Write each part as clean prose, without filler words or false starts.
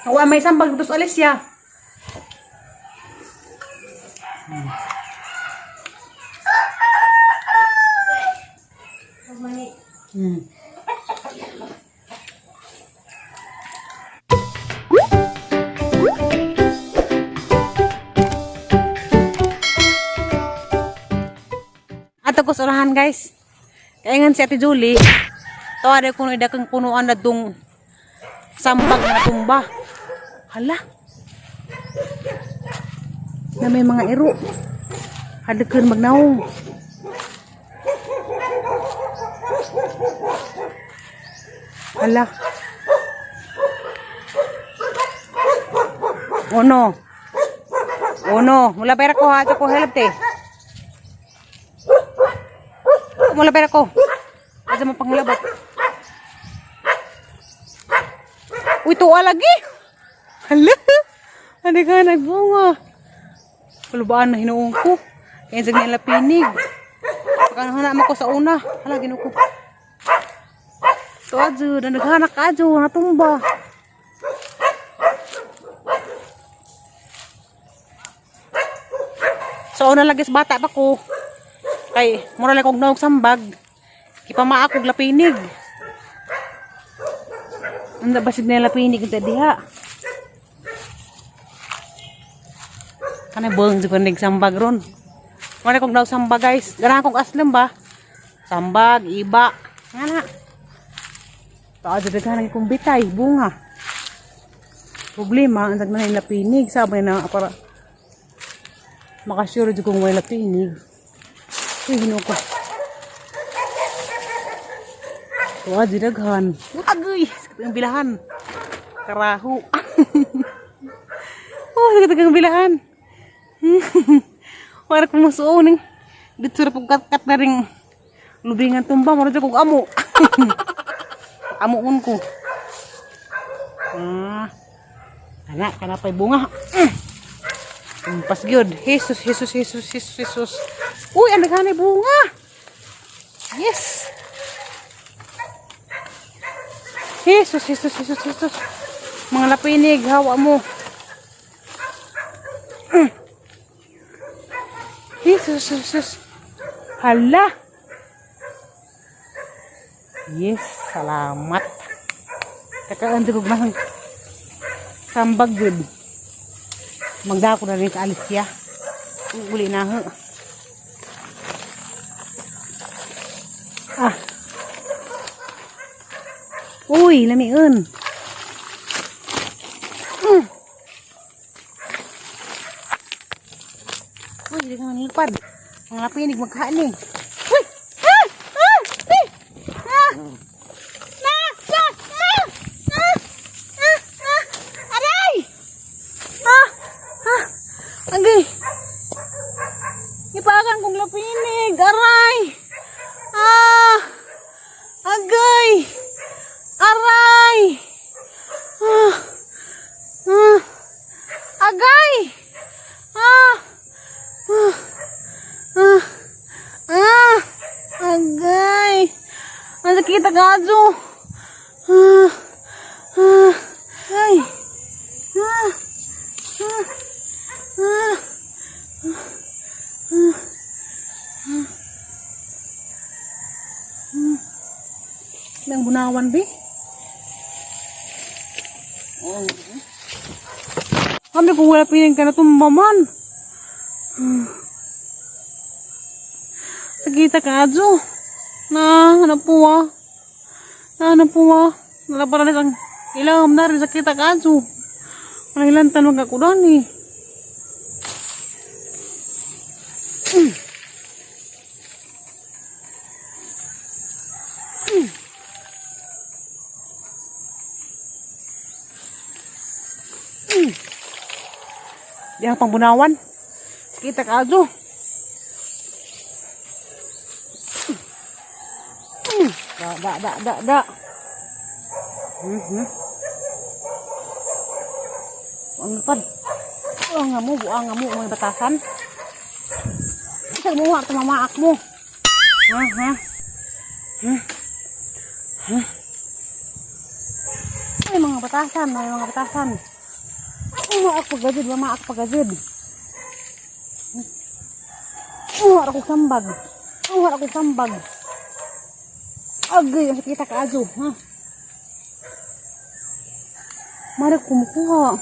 Wa may sambag dito sa Alicia. Ato ko sa ulahan, guys. Kaya nga si Ate Julie, tawa rin kuno idakang punuan na dung sambag na tumba. Hala. Na may mga iro. Hadakan magnaong. Hala. Uno. Uno. Mula pera ko ha. Ko help te. Mula pera ko. Asa mo panglabot. Uy, tuwa lagi. Hala. Ano ka nagbunga? Kulubaan na hinuong ko. Kaya sa nila pinig. Pagkano mo ko sa una. Hala, ginuko. Tuwa, Jud. Naghanak ka, Jud. Natumba. Sa una lagi sa bata pa ko. Kay, mura lang kong naog sambag. Kipamaa kog lapinig. Ang basig na lapinig ang diha. Kanay buang jud ko sambag ron. Mura kong naog sambag, guys. Ganahan kong aslam ba? Sambag, iba. Nga na. Taa jud daghan kong bitay, bunga. Problema, ang daghan na lapinig. Sabi na para makasure jud kong may lapinig. Uy, ginoo ko. Wah, di daghan. Agoy, sakit ang bilahan. Karaho. Oh, sakit ang bilahan. Wala ko musuo ning dito ra pug kat na ring lubingan tumba mura jud kog amo. Amuon ko. Ah. Kana kana pay bunga. Umpas gyud. Jesus, Jesus, Jesus, Jesus, Jesus. Uy, ang daghan bunga. Yes. Jesus, Jesus, Jesus, Jesus. Mga lapinig, hawa mo. Jesus, Jesus. Hala. Yes, salamat. Kakaan ko masang sambag gud. Magdako na rin sa Alicia. Uli na ho. Ah. Uy, lamiun. Uy, hindi ka manilipad. Mga lapinig, magkaan eh. Uy! Ah! Ah! Eh! Ah! Na! Na! Ah! Ah! Ah! Ah! Aray! Ah! Ah! Agay! Ipakan kong lapinig! Aray! Ah! Agay! Aray! Ah! Ah! Agay! Ah! Ah! Ah! Ah! Agay! Ang sakit agaso! Ah! Ah! Ay! Ah! Ah! Ah! Ah! Ah! Nang bunawan, bi? Oh. Kami kung wala piling ka na tumba man. Sakita ka, Adjo. Na, ano po ah. Na, ano po ah. Nalabaran na isang ilam na rin sakita ka, Adjo. Mangilantan magkakudan eh. Di ang pangbunawan. Sakita ka, Adjo. Da, da, da, da, da. Ang lupad. Buang nga mo, buang nga mo, mga batasan. Isa mo, tumamaak mo. Ha, ha? Ha? Ha? Ay, mga batasan, may mga batasan. Maak pagajud, maak pagajud. Uwar ako sambag. Uwar ako sambag. Agay, ang kita ka ajo, ha? Mara kumukuha.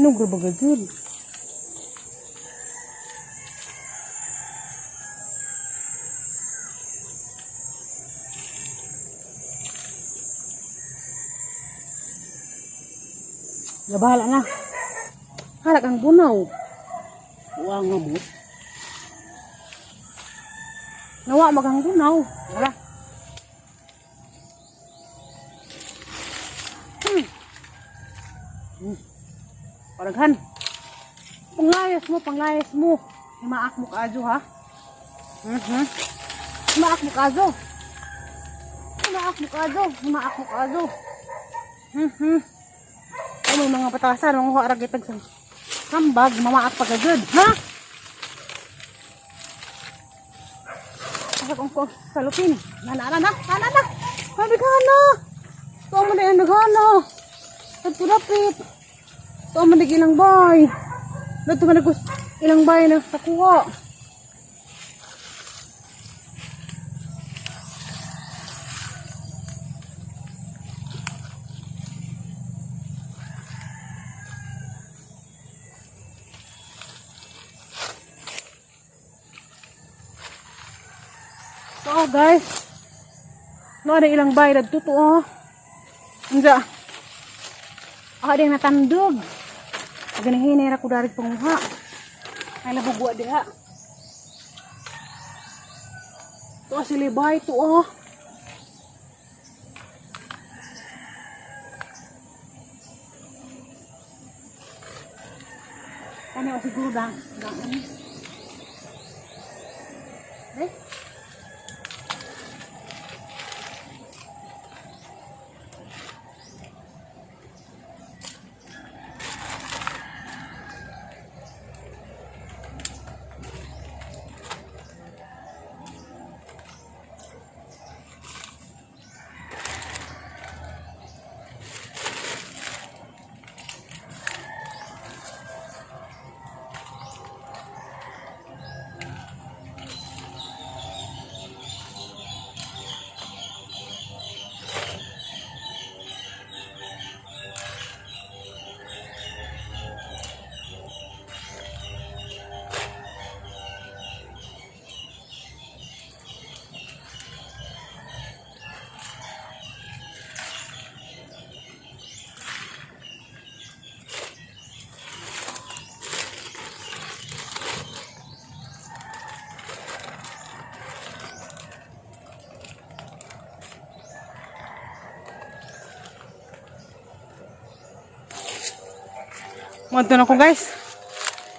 Nugra bagajud. Gabahala na. Halak ang bunaw. Wa nga mo. Nawa magang bunaw. Wala. Paraghan. Panglayas mo, panglayas mo. Himaak mo kaadyo ha. Himaak mo kaadyo. Himaak mo kaadyo. Himaak mo kaadyo. Ay, may mga batasan, mga huarag itag sa kambag, mamaak pagagod, ha? Asa kong ko sa lupin. Nana, na, na, na, na, na. Tuwa mo na yung nagana. Nagpurapit. Tuwa mo na ilang bay. Dito man nagkus ilang bay na sakuha. So guys. No ada ilang bay dadto to oh. Unsa? Ah, di natandog. Pag ra ko dari panguha. Ay labugwa diha. To sila bay to oh. Ano siguro dang dang ano? Eh? Monto na ko guys.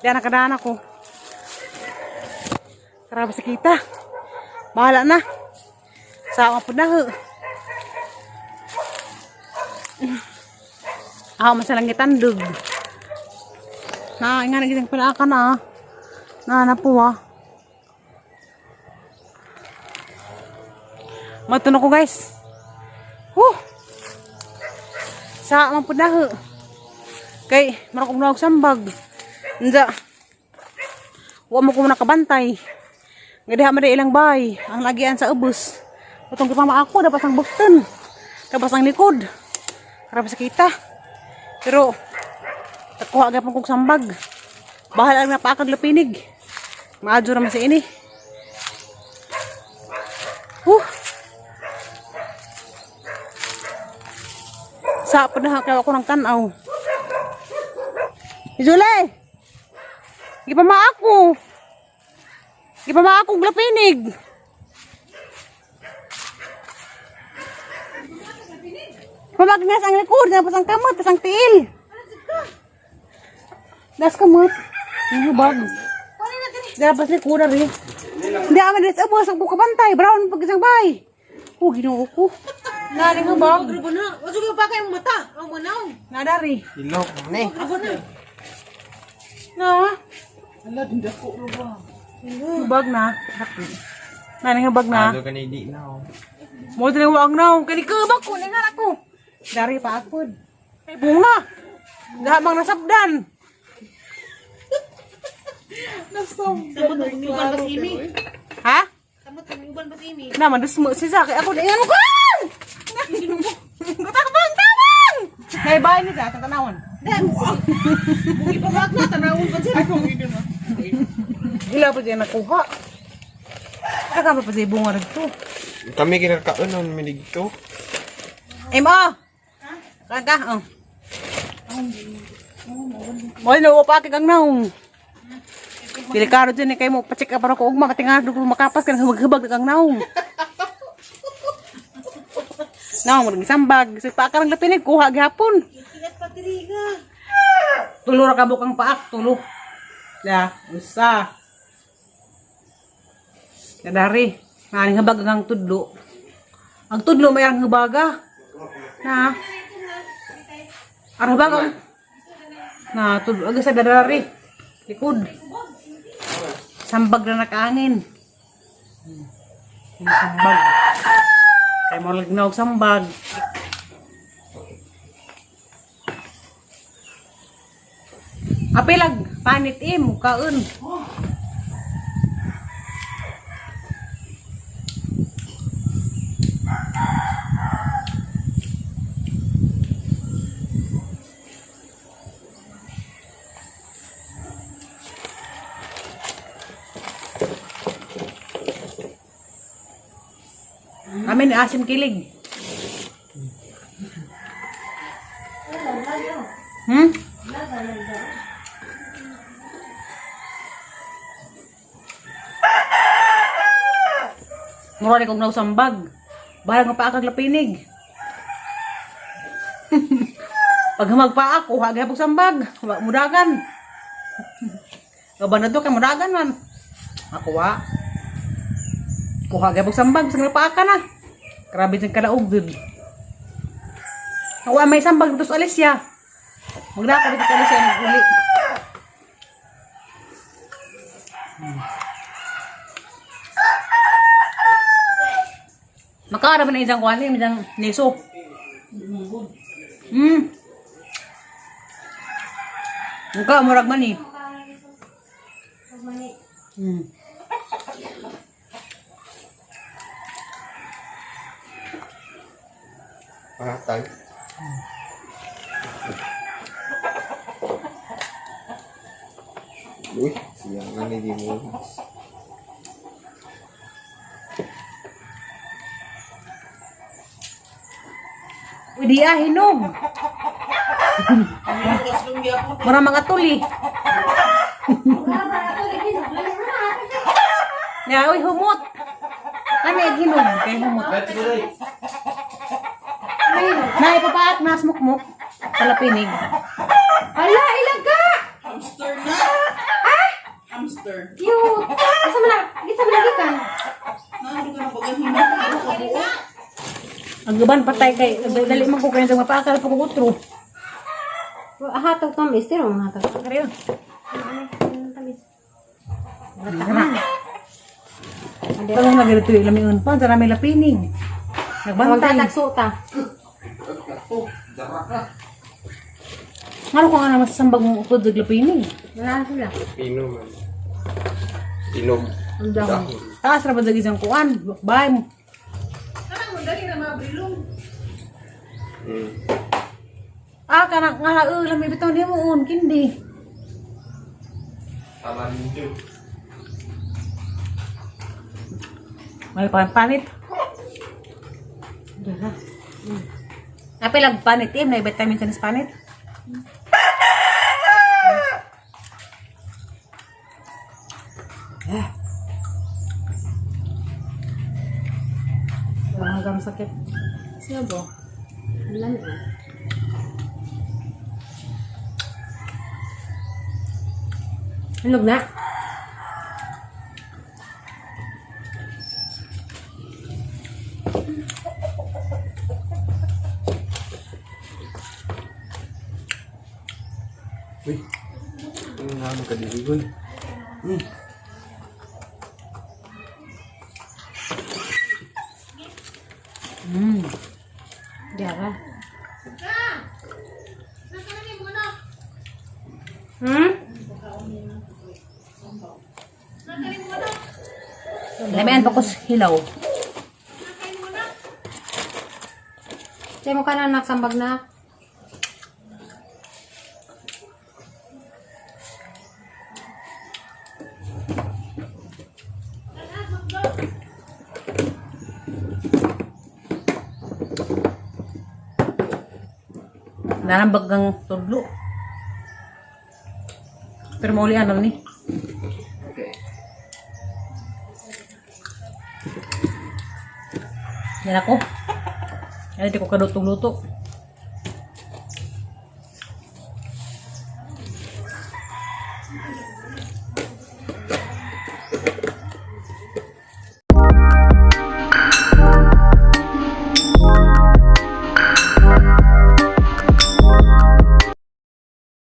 Diyan nakadaan ako. Grabe sa kita. Bahala na. Sa ako na ho. Ako man sa langitan dug. Na, nga nagitang pala ka na. Na na po ah. Monto na ko guys. Woo! Sa ako po na ho. Kay, marakong na sambag. Nza. Wa mo ko nakabantay. Nga diha man ilang bay. Ang lagian sa ubos. Utong gipama ako, dapat ang bukton. Dapat ang likod. Grabe sa kita. Pero, takuha gyapon kong sambag. Bahala lang napaakag lapinig. Maadyo naman sa ini. Huh. Sa pa na ako ng tanaw. Jule! Gipama ako. Gipama ako glapinig. Pamagnas ang likod, tapos ang kamot, tapos ang tiil. Das kamot. Ang hubag. Dapat likod na rin. Hindi aman din sa ubos, ang kukabantay. Brown pag isang bay. Oh, ginoo ko. Naling hubag. Grupo na. Wajo ka pa kayong mata. Ang manaw. Nadari. Ilok ni. Grupo na. Na. Ala dindako ro ba. Hubag na. Naling hubag na. Ado kani di na oh. Mo dili wa ang naong kani kabak ko ni nga ako. Dari pa akod. Ay bunga. Lahamang nasabdan. Samot ang uban ba si Imi? Ha? Samot ang uban ba si Imi? Na mandusmo si Zaki. Ako na ingan ko. Tabang tabang. Naibay ni sa tanawon. Bugi pa ba na tanawon pa siya. Ila pa siya nakuha. Nakama pa siya bunga rito. Kami kinakaon nun, minig to. Emo! Kaan ka? Oh. Mo na pa kang naong. Delikado dyan eh, kayo mo pacheck up ako ugma katinga ko makapas ka na hubag-hubag kang naong. Naong mo sambag, sa pa ka ng lapinig kuha gihapon. Ikat pa tiriga. Tulo ra ka bukang paak, tulo. La, usa. Kadari, maring habag ang tudlo. Ang tudlo may ang hubaga. Na. Ang habag ang na tudlo aga sa dadari. Likod. Sambag na nakaangin. Sambag. Kay mo lagnaw og sambag. Apilag panit im kaon. Amin asim kilig. Mura ni kong nausambag. Barang nga paakag lapinig. Pag magpaak, kuha gihapon sambag. Wa mudagan. Kaban na to kay mudagan man. Ako wa. Kuha gihapon sambag, bisag napaaka na. Grabe jud kalaog dud. Ako may sambag dito sa Alicia. Magdako dito sa Alicia naguli. Makaara ba na isang kuwan, isang niso? Mukha, murag man eh. Pangatay. Uy, siya nga ni mo. Uy, di ah, hinog. Mura mga tuli. Ya, uy, humot. Kami, hinog. Kay humot. Nay, papaat, nas mukmuk. Palapinig. Hala, ilaga! Hamster na. Hamster. Cute! Asa man na? Gisa man lagi ka? Nano ka na bagan himo ka buo. Ang gaban patay kay dali man ko kay sa mapakal pa ko utro. Hatag tamis, tiro mo hatag. Kariyo. Tamis. Na. Tawag na ganito yung lamiun pa, sa rami lapinig. Nagbantay. Magtatagsuta. Ngano ko nga naman sa sambag mong utod sa lapinig. Wala sila. Pino man. Inog. Ang dami. Dahon. Taas ra ba sa isang kuan? Bay mo. Ah, kana nga lami bitaw nimo on kindi. Tama ninyo. May panit. Dara. Apil panit im na vitamin sa panit. Wala hanggang sakit. Siya ba? Wala na. Hinog na. Uy. Ano nga magkadiligon? Yara. Lamian pa ko sa hilaw. Diyan mo ka na nagsambag na. Narambag kang tudlo. Pero maulian naman ni. Okay. Yan ako. Yan, di ko kadutong luto.